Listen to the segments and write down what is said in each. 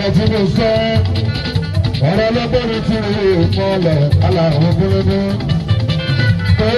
Ọ̀rọ̀ tí mo sọ, ọ̀rọ̀ ọlọ́gbọ́n mi ti rí ìmọ̀lẹ̀ aláwọ̀ búrúdú. Pé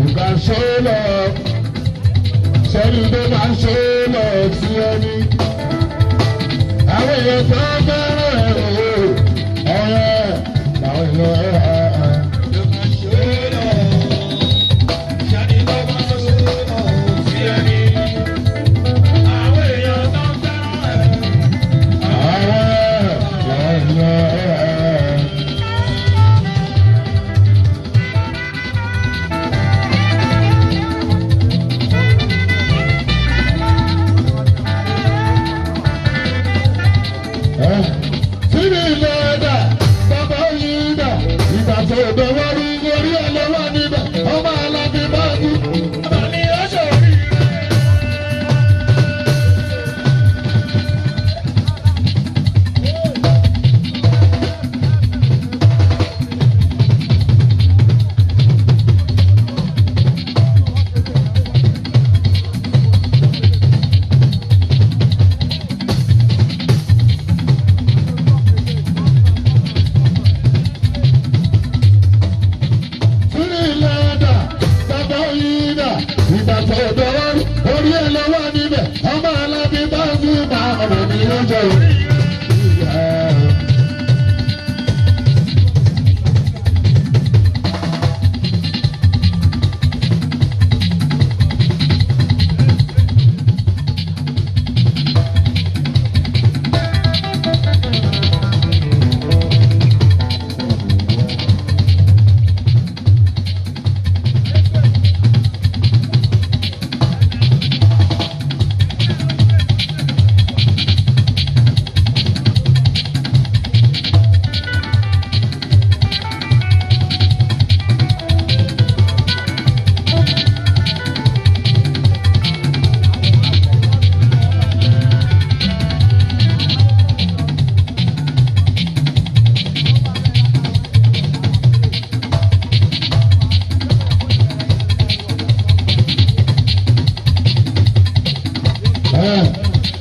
ìgbà ṣe lọ, sẹ́ni tó máa ṣe lọ sí ẹni. Àwọn èèyàn tó fẹ́ràn ẹ̀rọ ọ̀rẹ́ làwọn èèyàn ẹ̀. Orí ẹ̀ lọ́wọ́ níbẹ̀, ọmọ alábí bá ń fún ma ọ̀rọ̀ mi lọ́jọ́ orí.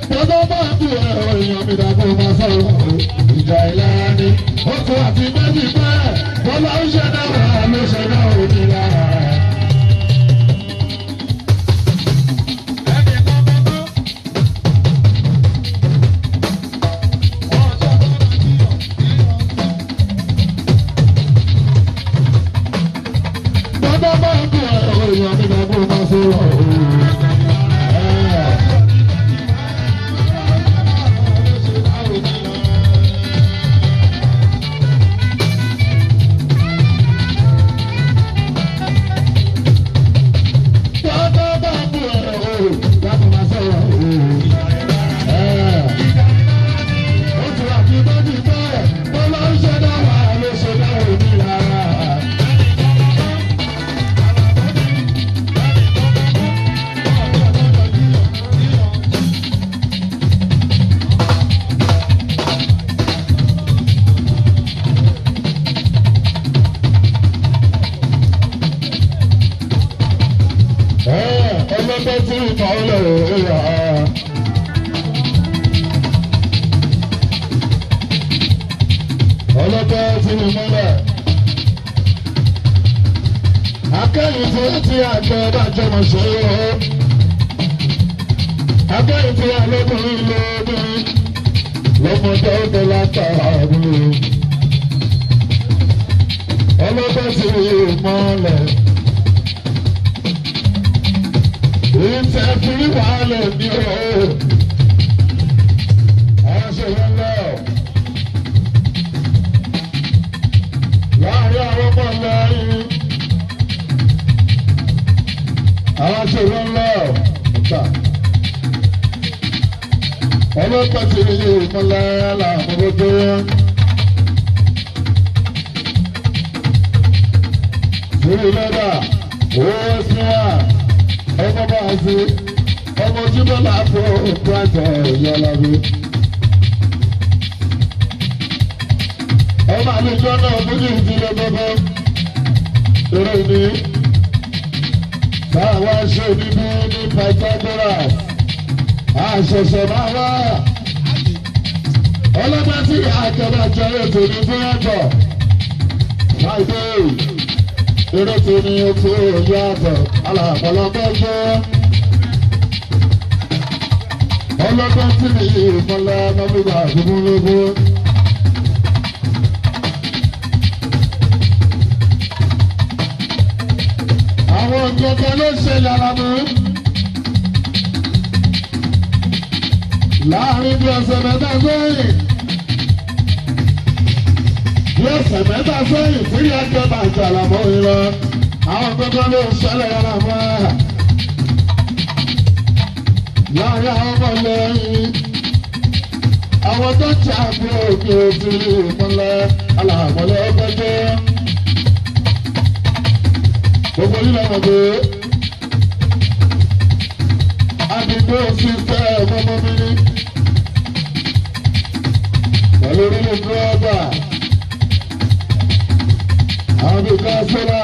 Bọ́dọ̀ bá ń bí ẹ̀rọ èèyàn mi dàgbò máa sọ̀rọ̀ ìjà ìlara ni. Ó tó àti méjì bẹ́ẹ̀, bọ́lá ń ṣe náà wà ló ṣe náà ò ní lára. Bọ́dọ̀ bá ń bí ẹ̀rọ èèyàn mi dàgbò máa sọ̀rọ̀. Bọ́dọ̀ bá ń bí ẹ̀rọ dàgbò máa sọ̀rọ̀. Ó tó àti méjì bẹ́ẹ̀, bọ́lá ń ṣe náà wà ló ṣe náà ò ní lára. Ọlọ́pẹ́ tí ìtàn ọlọ́rọ̀ rà á. Ọlọ́pẹ́ tí ìmọ̀lẹ̀. Akẹ́yìn tí ó ti àgbẹ̀ bá jọmọ̀ ṣe é. Akẹ́yìn tí alóbìnrin lóbìnrin lọ́mọdé ó dé látara àbúrò. Ọlọ́pẹ́ tí ìmọ̀lẹ̀. Ìfẹ́ fi wàhálà ní o. Àwọn ṣe wọ́n lọ. Láàárín àwọn ọmọ lẹ́yìn. Àwọn ṣe wọ́n lọ. Ọ̀tà. Ọlọ́pàá ti rí ìmọ̀lẹ́ làwọn gbogbo wọn. Sórí lọ́dà, owó sí wa ọmọ bá a ṣe ọmọ ojúbọ là fọ òkú àtọ ìyọlọbí. Ọmọ àlejò náà bójú ìdílé gbogbo eré ní táwa ṣe níbí ní Pythagoras àṣẹ̀ṣẹ̀ máa wá Ọlọ́pàá tí àjọba jẹ ètò ní fún ẹ̀tọ́. Friday, eré tó ní ètò ìyàtọ̀ alàpọ̀lọpọ̀ jẹ́. Ọlọ́pàá tí ní ìmọ̀lá nọ́mígbà àdúgbò. Àwọn nǹkan ló ṣe lára mú. Láàárín bí ọ̀sẹ̀ mẹ́ta sẹ́yìn. Bí ọ̀sẹ̀ mẹ́ta sẹ́yìn tí ìyá jọba ìjàlá mọ́ mi lọ. Àwọn nǹkan ló ṣẹlẹ̀ lára mọ́. Láàárín àwọn ọmọ lẹ́yìn. Àwọn tó ń ṣàbí òkè òtún ìmọ̀lẹ́ alàmọ́lẹ́ ọgbẹ́jọ́. Gbogbo yìí lọ́mọ pé àdìgbò sísẹ́ ọmọ mi ní. Pẹ̀lú orílẹ̀ dúrọ́bà, àwọn bíi kánsílà,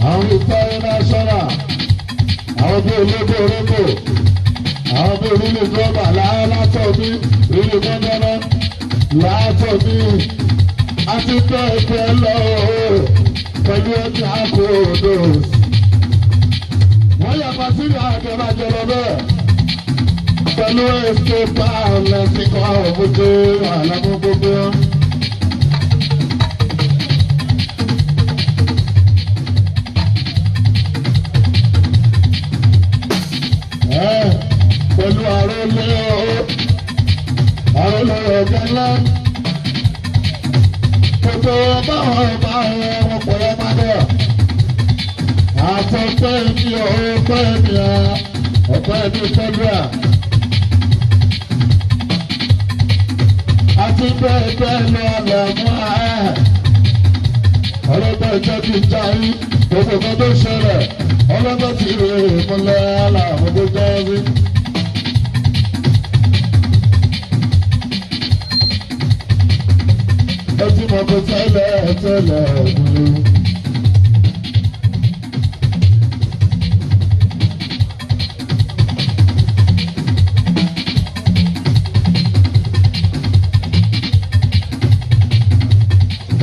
àwọn bíi táyé náṣọ́nà, àwọn bíi ológo orógbò, àwọn bíi orílẹ̀ dúrọ́bà látọ̀ mi, orílẹ̀ gbọ́ngànà látọ̀ mi, àti bẹ́ẹ̀ bẹ́ẹ̀ lọ pẹ̀lú ẹni àkóòdò. Wọ́n yàgbá sílẹ̀ àjọba jọlọ bẹ́ẹ̀. Pẹ̀lú èso bá lẹ́sìnkọ́ òmùtò àlámú gbogbo. Pẹ̀lú àrólé àrólé ọ̀gá ńlá. Gbogbo báwọn bá wọn pọ̀ ẹ́ má bọ̀. Àtọ̀pẹ́ mi ọ̀pẹ́ mi ọ̀pẹ́ mi fẹ́dúrà. Àti bẹ́ẹ̀ bẹ́ẹ̀ lọ àlọ́ mú ẹ̀. Ọlọ́gbọ́n ìjọ ti járí gbogbo kan tó ṣẹlẹ̀. Ọlọ́gbọ́n ti rè é múlẹ̀ àlàmú tó jẹ́ sí. Ẹ ti mọ̀ pé tẹ́lẹ̀ tẹ́lẹ̀ dúró.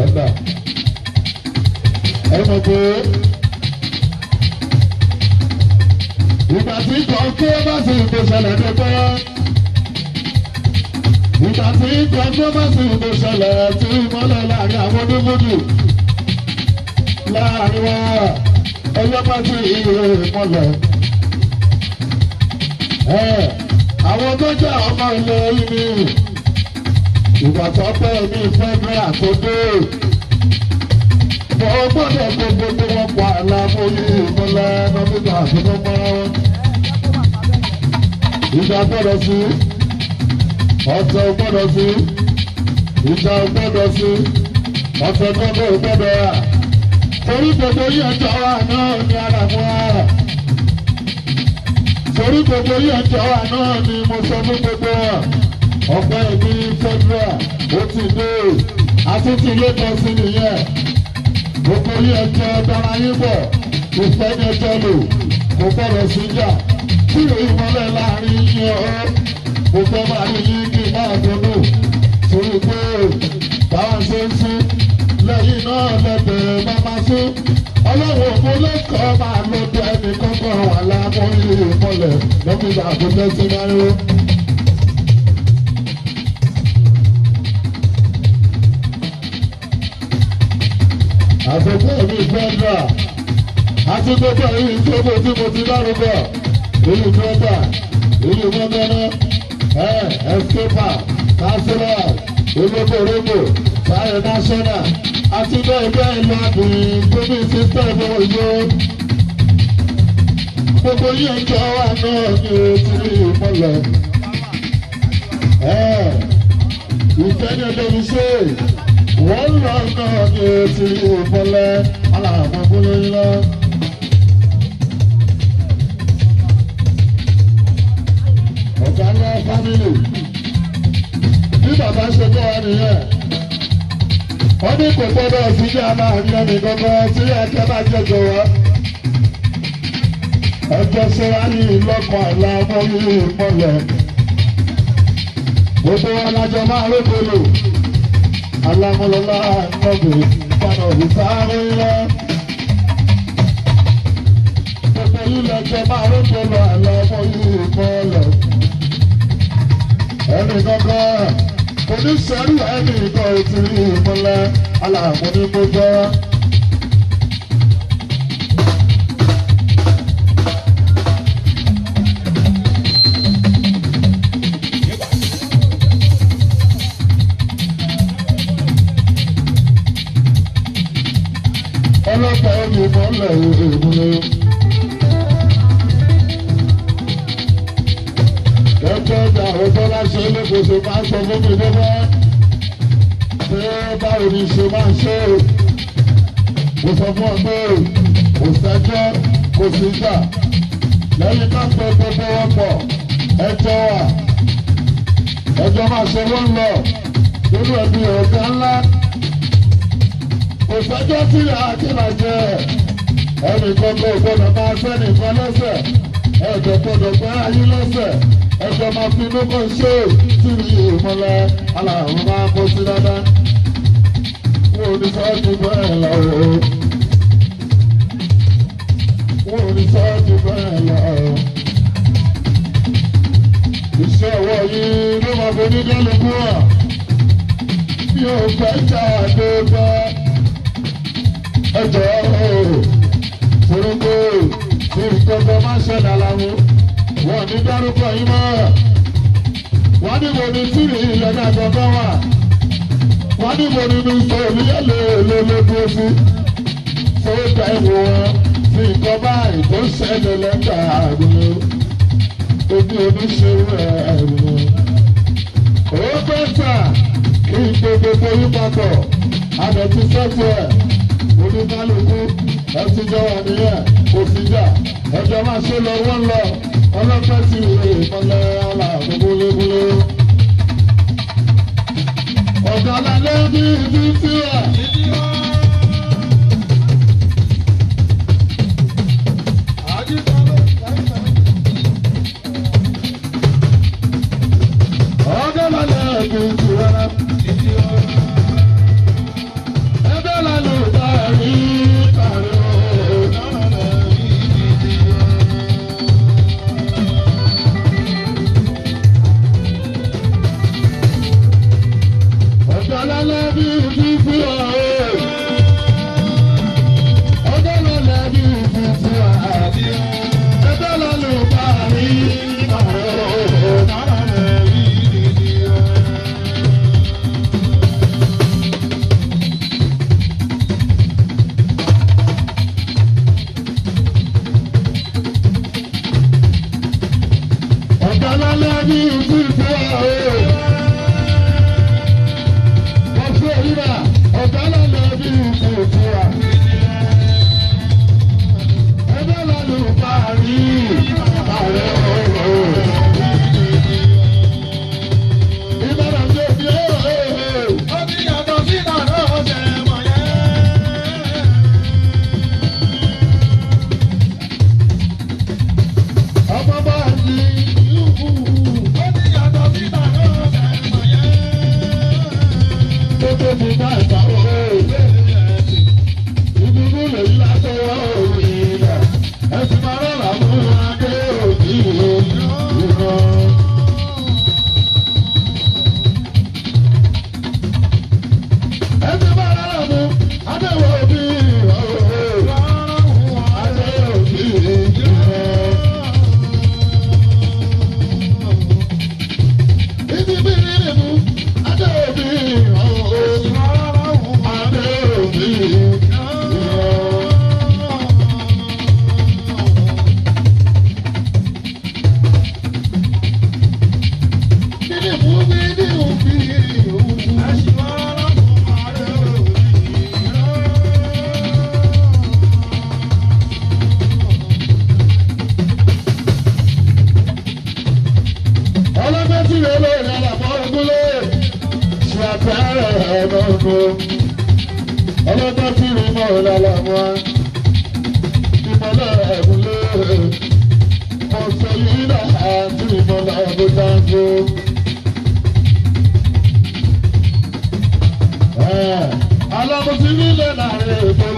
Ẹgbà ẹ mọ̀ pé ìgbà tí kọ̀ọ̀kọ́ bá sì ń tó ṣẹlẹ̀ tó tọ́. Ìgbà tí kọ̀ọ̀kọ́ bá sì ń tó ṣẹlẹ̀ tí ìmọ́lẹ̀ láàrin àwọn onímọ̀dù láàrin wa ọlọ́pàá tí ìwé ìmọ̀lẹ̀. Àwọn tó jẹ́ ọmọ ilẹ̀ yìí ni ìgbà tó pẹ́ ní federal tó dé. Mo gbọ́dọ̀ gbogbo tí wọ́n pa àlàfo yìí ìmọ̀lẹ̀ nọ́mígbà tó tó mọ́ wọn. Ìjà gbọ́dọ̀ sí, ọ̀tẹ̀ gbọ́dọ̀ sí, ìjà gbọ́dọ̀ sí, ọ̀tẹ̀ gbọ́dọ̀ gbọ́dọ̀ rà. Torí gbogbo yìí ẹjọ́ wa náà ní ara mú ara. Torí gbogbo yìí ẹjọ́ wa náà ni mo sọ fún gbogbo wa. Ọ̀pẹ́ ìbí federal ó ti dé, àtúntì lẹ́kọ̀ọ́ sí nìyẹn. Gbogbo yìí ẹjọ́ dára yín bọ̀, ìfẹ́ ní ẹjọ́ lò, kò gbọ́dọ̀ sí jà. Kí ló ìmọ̀lẹ̀ láàrin yín ọ́? Mo fẹ́ máa rí yín kí n máa dunnú. Torí pé báwa ṣe ń sún lẹ́yìn náà lẹ́bẹ̀ẹ́ máa máa sún. Ọlọ́run òfin lẹ́kọ̀ọ́ máa lọ bí ẹnì kọ́kọ́ wà láàmú ìmọ̀lẹ̀ lọ́fíìsì àbúté sí náírà. Àsopọ̀ mi federal àti gbogbo èyí tó mo tí mo ti dárúkọ ìlú dírọ́bà ìlú mọ́gánná ẹ̀ẹ́dẹ́gbà kásílẹ̀ olókorógbò sáyẹ national àti bẹ́ẹ̀ bẹ́ẹ̀ lọ àdùn gómìn sísẹ́ẹ̀mù òyò. Gbogbo yìí ń jọ wà náà ní etí ìmọ̀lẹ̀. Ìfẹ́ ní ọjọ́ mi ṣe wọ́n lọ náà ní etí ìmọ̀lẹ̀ aláàmọ́ gbólóyún lọ. Ọ̀gá ńlá fámìlì bí bàbá ṣe kọ́ wa nìyẹn. Wọ́n ní kò gbọ́dọ̀ sí ní aláàrin ẹnì kankan tí ẹ̀kẹ́ bá jẹjọ wá. Ẹjọ́ ṣe wá ní ìlọ́kọ̀ àlá mọ́rí ìmọ̀lẹ̀. Gbogbo alájọ máa rókòlò. Alámúlọ́lá nọ́bì padà òbí sáré lọ. Gbogbo ilẹ̀ jọ máa rókòlò àlọ́mọ yìí mọ́lẹ̀. Ẹnì kankan oníṣẹ́rù ẹnì kan ò ti rí ìmọ̀lẹ̀ aláàmú ní mo jẹ́. Ọlọ́pàá ẹni mọ́lẹ̀ ìmúlẹ̀. Ẹgbẹ́ ọjà òtọ́lá ṣe lékòóso máa ń sọ fún mi lọ́wọ́. Ṣé báwo ni ṣe máa ń ṣe? Mo sọ fún ọ pé kò sẹ́jọ́ kò sí ìjà. Lẹ́yìn ká pé gbogbo wọn pọ̀, ẹjọ́ wà. Ẹjọ́ máa ṣe wọ́n lọ nínú ẹbí ọ̀gá ńlá. Kò sẹ́jọ́ tí àti máa jẹ. Ẹnì kankan ò gbọ́dọ̀ máa fẹ́ nìkan lọ́sẹ̀. Ẹ̀jọ̀ gbọ́dọ̀ pẹ́ ayé lọ́sẹ̀. Ẹjọ́ máa fi inú kan ṣe tí mi ìmọ̀lẹ̀ aláàrùn máa kó sí dáadáa. Wọ́n ò ní sọ́ọ́jú bẹ́ẹ̀ lọ o. Wọ́n ò ní sọ́ọ́jú bẹ́ẹ̀ lọ o. Iṣẹ́ ọwọ́ yìí ló máa fi ní kálukú hàn. Mi ò fẹ́ jáde bá ẹjọ́ o. Torí pé tí nǹkan máa ṣẹlẹ̀ láwọn wọn ní dárúkọ yín mọ́. Wọ́n ní mo ní tìrì ilẹ̀ náà gbọ́ngàn wà. Wọ́n ní mo ní mi sọ òníyàlè lólódó sí. Tó dá ìwò wọn tí nǹkan báyìí tó ṣẹlẹ̀ lẹ́gbà àgùnlé. Omi oníṣòwò ẹ̀rù. Ó bẹ́tà kí n gbé gbogbo yín papọ̀. Àdẹ̀tí sẹ́tù ẹ̀ oníkálukú ẹ ti jọ wà nìyẹn kò sí jà. Ẹjọ́ máa ṣe lọ wọ́n lọ. Ọlọ́pẹ́ ti rí ìmọ̀lẹ́ aláàbò-gúlégúlé. Ọ̀gá alálẹ́ bí ibi tí wà. Ọ̀gá alálẹ́ bí ibi tí wà. Ẹgbẹ́ lálẹ́ kárí kárí o. Ọ̀gá alálẹ́ bí ibi tí wà o. Ọ̀gá alálẹ́ bí ibi tí wà. Ẹgbẹ́ lálẹ́ kárí kárí o. Ọ̀gá alálẹ́ bí ibi tí wà o. Ọ̀sẹ̀ rírà ọ̀gá alálẹ́ bí ibi tí wà. Ẹgbẹ́ lálẹ́ kárí kárí o. Ìbára ń jẹ́ bí ó. Ọmọ bá ní yúkú. Tó tó ti bá ìta òwe. Ìdúró lè yí látọwọ́ òwe rẹ̀. Ẹ ti máa rọ̀rà mú adé òbí ìran. Ẹ ti máa rọ̀rà mú adé òbí ìran. Adé òbí ìran. Ibi bí rírì mú adé òbí ìran. Adé òbí ìran. Kíni fún mi ní òbí òun? Ọlọ́gbẹ́ tí ìwé olóòrè àlàfo ogúnlé ṣe àpẹẹrẹ ẹ̀ẹ́dọ́gbọ̀n. Ọlọ́gbẹ́ tí ìwé mọ̀ ọ̀làlàmọ́ ìmọ̀lẹ̀ ẹ̀gúnlé. Mọ̀sẹ̀ yìí náà àti ìmọ̀lẹ̀ ẹ̀gúntáńgó. Mo ti rí lé láàrin ètò.